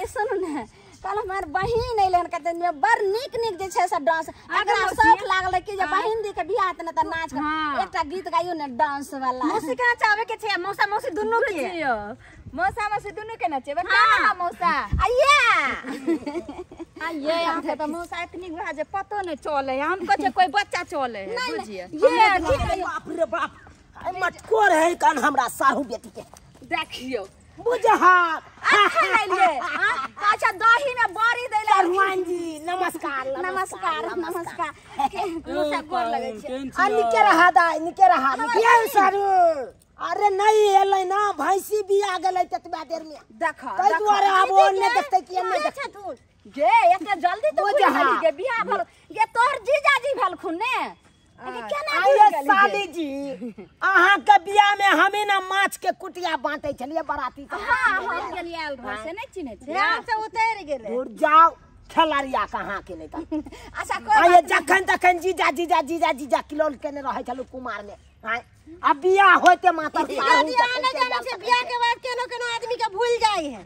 ये सुनू ने कल हमर बहिन अइलन कते बड़ नीक नीक जे छै से डांस एकरा शौक लागल कि जे बहिन दी के बियाह त ने त नाच एकटा गीत गाइयो ने डांस वाला। मौसी के नचावे के छै मौसा मौसी दुनू के। मौसा मौसी दुनू के नचेबै का मौसा? आइया आइए अहाँ के त मौसा एतनी भए जे पतो नै चले हम कहै छै कोई बच्चा चले बुझिए। ये ठीक है। बाप रे बाप मटकोर है कान हमरा साहू बेटी के देखियो बुझा अच्छा लिए। अच्छा दही में बड़ी देला। सरवान जी नमस्कार नमस्कार नमस्कार। मौसा गोर लगै छै। आ निके रहा दाइ निके रहा निके सारू। अरे नहीं एलै ना भैंसी बिया गेलै ततबा देर में देख तै दुआरे आब ओ ने देखतै कि ने देखतै गे एते जल्दी तो भूल गेली गे बियाह भेल गे तोहर जीजाजी भेलखुन ने आये साली जी अहाँ के बियाह में हमें ना माछ के कुटिया बांटे छलिए बराती सब। हां हम गेलिए आयल रह से नहीं चिन्है छी ध्यान से उतर गेलै। दूर जाओ खेलारिया कहाँ के नहीं त। अच्छा कोई आये जखन तखन जीजा जीजा जीजा जीजा किलोल केने रहै छलु कुमार में। अब बियाह होते मातर साहू नहीं जानै छै बियाह के बाद केनो केनो आदमी के भूल जाय है।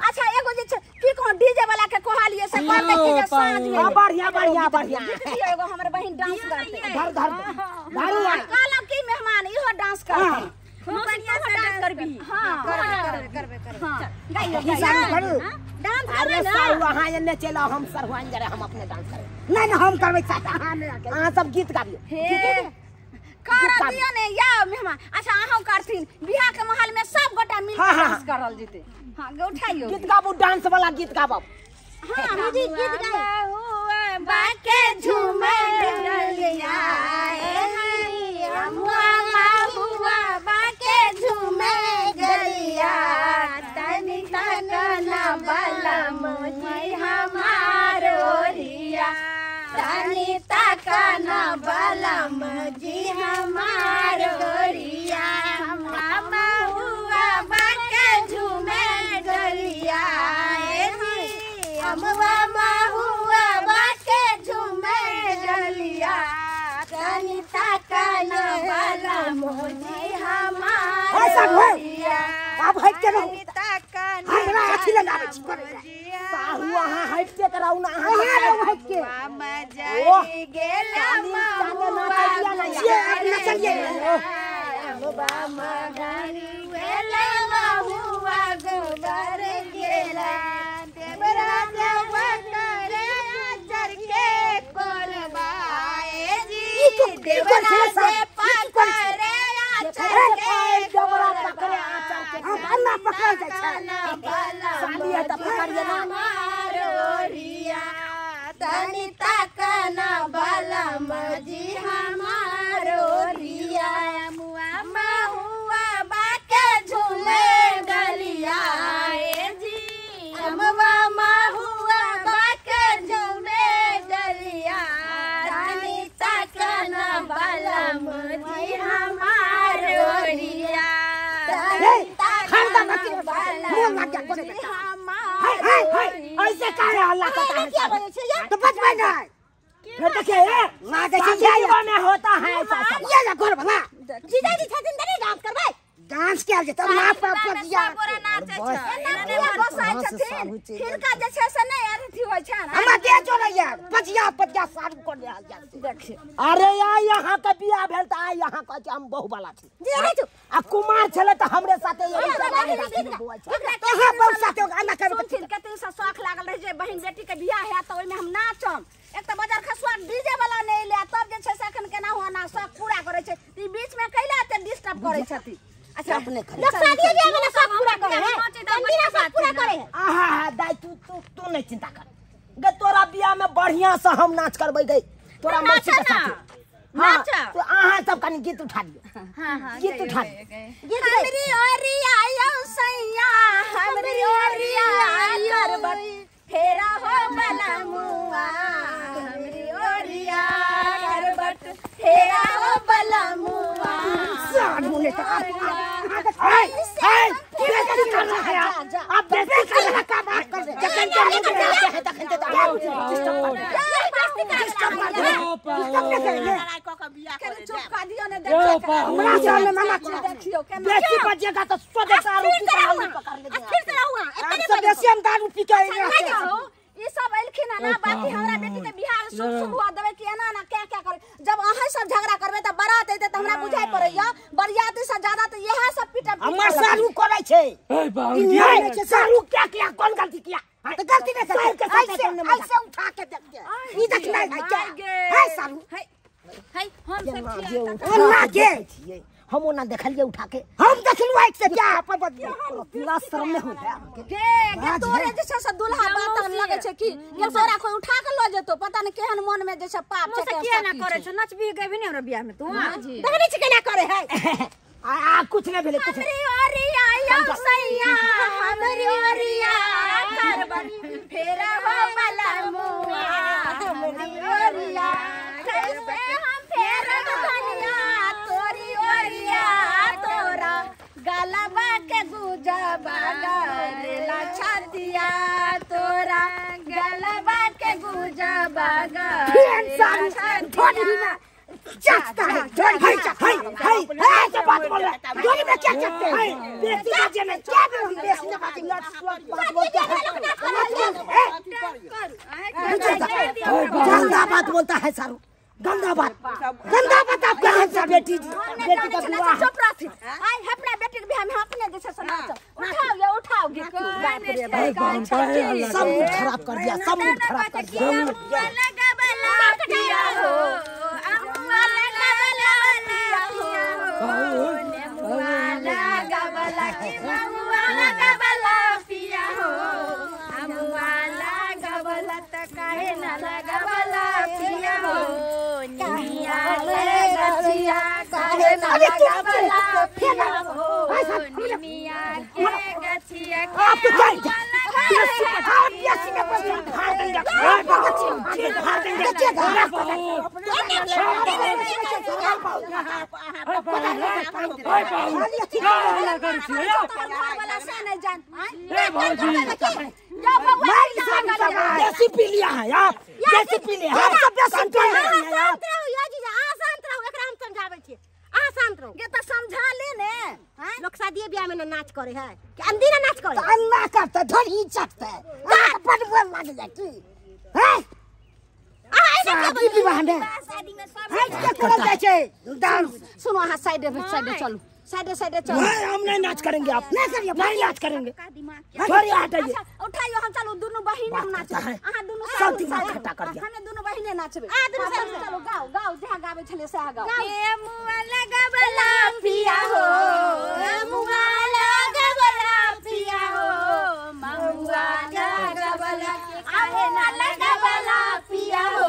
अच्छा एगो जे छै की कहो डीजे वाला के कहलिए से कहते कि जे साँझ में बढ़िया बढ़िया बढ़िया एगो हमर बहिन डांस करते धर धर धरू कहलक की मेहमान इहो डांस करते खूब बढ़िया से डांस करबी। हां करबे करबे करबे। हां गाइयो डांस अरे साहू अहाँ एने चलो हम सरवान जरे हम अपने डांस करबै। नहीं नहीं हम करबै चाचा अहाँ सब गीत गाबियो कर दियो ने या मेहमान। अच्छा अहाँ करथिन बियाह के माहौल में सब गोटा मिल के डांस करल जेते। हां गे उठाइयो गीत गाबू डांस वाला गीत गाबब। हां दीदी गीत गाय हुआ बाके झूमे डलिया ए हुआ हुआ बाके झूमे गलिया तनी तकना बलम जी हमार ओरिया तनी तकना बलम जी हमार ओरिया मामा हुआ बाके झूमे डलिया ए जी अमवा हुआ बाके झूमे डलिया तनी तकना बलम जी हमार ओरिया। अब हट के रहू हमरा अथी लगाबै छी साहू अहाँ हट के कराउ ना अहाँ रहू हट के मामा जाई गेला मामा ये अब न चलिए मामा गानी वेला हुआ गोबर गेला देवरा देव करे आचर के कोलबाए जी देवरा से पकड़े आचर के देवरा पकड़े आचर के हम अन्ना पकड़ जाइ छै साली है त पकड़िए ना मारोरिया तनी तकना बलम जी हमारोरिया मुआ हुआ बाके झूले गलिया ए जी अमवा हुआ बाके झूले गलिया तनी तकना बलम जी हमारोरिया ऐसे काहे हल्ला करता है तो बचबै नहीं फिर देखिए ना देखिए में होता है ऐसा ये जा घर भला जीजाजी छथिन त नहीं डांस करबै डांस के जे त ना पर पजिया नाचै छथिन हिनका जे छै से नहि अथी होइ छै हमरा दे चलै यार पजिया पजिया सारू कर ले देखिए। अरे यार यहाँ के बियाह भेल त आइ यहाँ कहै छै हम बहु वाला छी आ कुमार छलै त हमरे साथे तोहा बहु साथे आना कर सुनथिन कते से शौख लागल रहै जे बहिन बेटी के बियाह है त ओइमे हम नाचम। एक त बाजार खसुआ डीजे वाला नहि एलै तब जे छै से अखन केना होना शौख पूरा करै छै ई बीच में कैला एते डिस्टर्ब करै छथि। अच्छा अपने करे लोग शादी बियाह वाला शौख पूरा करे है चंदीना शौख पूरा करे है। आहा हा दाई तू तू तू नहीं चिंता कर गे तोरा बियाह में बढ़िया से हम नाच करबै गई तोरा मौसी के साथे। हां तो अहाँ सब कनी गीत उठा लियो। हां हां गीत उठा लियो। हमरी ओरिया यौ सैया हमरी ओरिया करबट फेरा हो बलमुआ हमरी ओरिया करबट फेरा हो बलमुआ साढ़ू ने त हाय हाय बेइज्जती कर रहा है आप बेइज्जती कर रहा का बात कर रहे जखन के है तखन ते डिस्टर्ब कर डिस्टर्ब कर डिस्टर्ब न करेंगे चुप कर दियो ने देखियो हमरा से मना देखियो बेसी बजेगा तो सौ दारू पी के पकड़ लेंगे फिर से रहूं इतने बेसी हम दारू पी के अच्छा ई सब एलखिन ना बाकी हमरा बेटी के बियाह शुभ शुभ हुआ देबै कि एना ना क्या क्या करे। जब अहाँ सब झगड़ा करबै त बारात एतै त हमरा बुझाइ पड़ैया बरियाती से ज्यादा त इएह सब पीटब। हमर सारू करै छै। ए बाबूजी नहीं छै सारू क्या किया कौन गलती किया? तो गलती नहीं करते ऐसे ऐसे उठा के देख के ई देखना है क्या है सारू? है हम सब छियै ना के छियै हम ओना देखलिए उठा के हम देखलु एक से क्या अपन पूरा शर्म में हो गया गे गे तोरे जे छै से दुल्हा बात लगे छै कि गे तोरा कोई उठा के ल जेतो पता नहीं केहन मन में जे छै पाप छै। किया ना करे छै नचबी गेबी ने हमरा बियाह में तू देखने छी केना करे है। आ कुछ नहीं भेले कुछ हमरी ओरिया यौ सैया हमरी ओरिया करबन फेर हो वाला मुआ हमरी ओरिया कैसे हम फेर धनिया तोरी ओरिया तोरा गलबा के गुजबा गरेला छतिया तोरा गलबा के गुजबा गरेला छतिया चखता है थोड़ी है है ऐसे बात बोल रहा है थोड़ी में क्या चखते हैं बेइज्जती का जे में क्या बेइज्जती का बात बात बोलता है गंदा बात बोलता है सारू गंदा बात आपका है सब बेटी जी बेटी का विवाह चुप रह आई अपना बेटी के बियाह में अपने जैसे नाच उठाओ ये उठाओ गे बाप रे बाप सब मूड खराब कर दिया सब मूड खराब कर दिया। देसी पी लिया है आप देसी पी लिया है सब कंट्रोल नहीं है आप। शांत रहो ये तो समझा ले ने। लोग शादी ब्याह में ना नाच करे है कि अंधी ना नाच करे अन्ना करता धरी चखता है अपन बोल लग जाती है शादी विवाह में शादी में सब है क्या करल जाय छै डांस। सुनो हां साइड साइड चलू साइड साइड चलू। नहीं हम नहीं नाच करेंगे आप नहीं करिए नहीं नाच करेंगे थोड़ी हटाइए। अच्छा उठाइयो हम चलू दोनों बहिन हम नाचबे अहां दोनों सब दिमाग खट्टा कर दिया हमें दोनों बहिने नाचबे आ दोनों चलो गाओ गाओ जहां गावे छले सह गाओ। ए मुआ लगबला पिया हो मुआ लगबला पिया हो ममुआ लगबला आहे ना लगबला पिया हो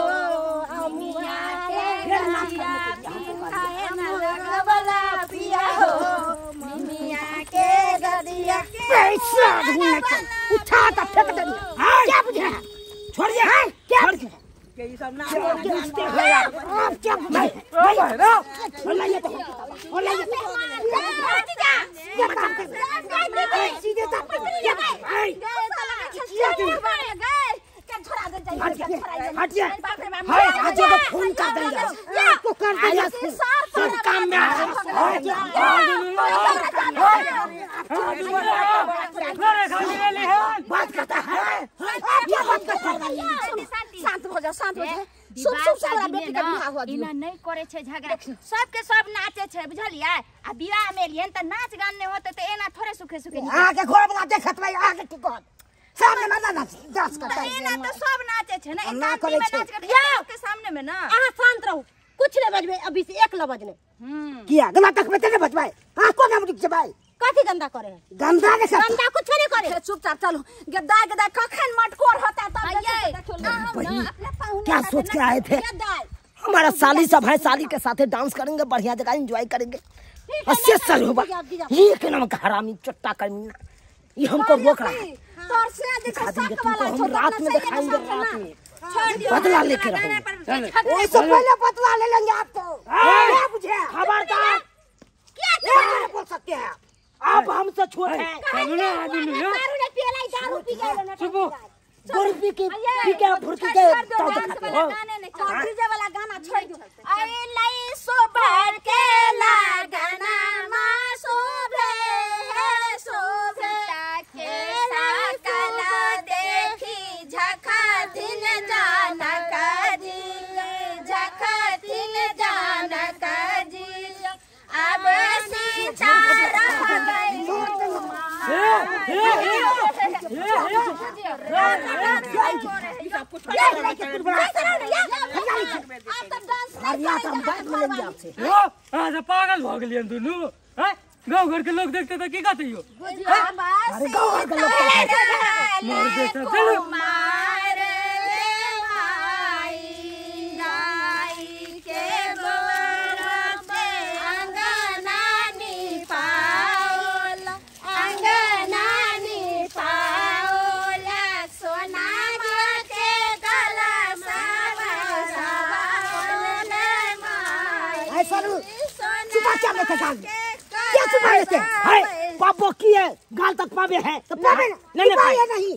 अमुआ के गलिया आहे ना लगबला पिया हो मिया के गदिया पैसा ढूंढने के उठा तो फेंक दे क्या बुझे छोड़ दे है क्या बुझे के ई सब ना पूछते हैं आप क्या बुझे नहीं नहीं तो बोला ये सीधे तक हटिए आज को फोन कर देंगे आपको कर देंगे सब काम में बात करता है आप क्या बात करता है? शांत हो जाओ शांत हो जाओ शुभ शुभ सारा बेटी के बियाह हुआ इना नहीं करे छै झगड़ा सबके सब नाचे छै बुझलियै। आ बियाह में एलियन त नाच गान नहीं होते त एना थोड़े सुखे सुखे आके घर वाला देखत भाई आके की कहत सामने में ना नाच डांस करता है एना त सब नाचे छै ना एक आदमी में नाच करके सामने में ना। अहाँ शांत रहू कुछ नहीं बजबे अभी से एक ल बजने किया गला तक में तेरे बजबाए हां को नाम रुक जबाए कथी गंदा करे है गंदा नहीं गंदा कुछ नहीं करे। चुपचाप चलो गदा गदा कखन मटकोर होता तब देखो क्या सोच के आए थे हमारा साली सब है साली के साथ डांस करेंगे बढ़िया जगह एंजॉय करेंगे अस्सी साल होगा ये के नाम का हरामी चट्टा कमीना ये हमको रोक रहा है। तोर से जे शक वाला हम रात में दिखाएंगे रात में बदला लेके रहोगे उससे पहले बदला ले लेंगे आपको। क्या बुझे खबरदार क्या बोल सकते हैं आप हमसे छोटे हैं। चलो ना आदमी दारू नहीं पियलाई दारू पी गए ना गुरपी की पी के फुर्ती के तब डीजे वाला गाना छोड़ दो। आई लाई सोभर के लगाना मां शोभे शोभे के सकल दे पागल भ गेलियन दुनू हैं गांव घर के लोग देखते त की कहते यो अरे गांव घर के लोग मर जेता चलो मार ले माई गाई के गोर पे अंगना नी पाओल अंगना नी पाओल सोना के गला सावल माई ऐ सरू चुपा क्या लेते गाल क्या चुपा लेते है पापो की है गाल तक पावे है तो पावे नहीं पाए नहीं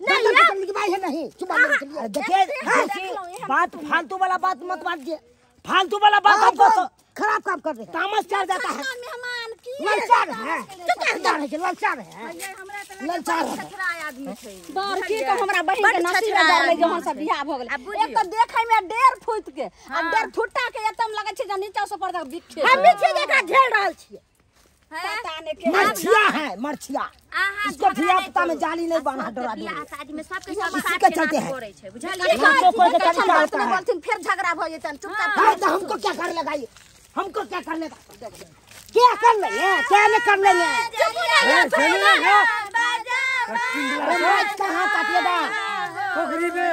नहीं भाई है नहीं चुपा देखिए बात फालतू वाला बात मत बाजिए फालतू वाला बात हमको खराब काम कर रहे तामस चढ़ जाता है मेहमान की ललचार है ललचार है ललचार है बड़की तो हमरा बहिन के नसीब डरले जे हम सब बियाह भ गेल एक त देखै में 1.5 फुट के आ 1.5 फुटा के एकदम लगै छै जे नीचा से ऊपर तक बिखे हम बिखे देखा झेल रहल छियै पता नहीं के मरछिया है मरछिया इसको धिया पुता में जाली नहीं बांधा डरा दे शादी में सबके सब इसी के चलते हैं बुझलिए हमको कोई के तरीका होता है बोलथिन फिर झगड़ा भ जेतन चुपचाप हां तो हमको क्या कर लगाइए हमको क्या कर लेगा क्या कर लेंगे क्या नहीं कर लेंगे अरे कहां काटिएगा पोखरी में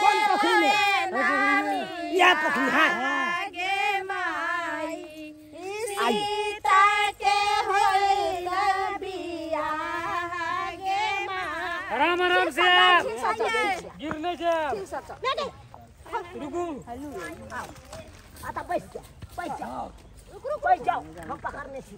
कौन पोखरी में यह पोखरी है आई आराम आराम से गिरने जा रुको आता बैठ जा बैठ जाओ रुको बैठ जाओ हम पकड़ने से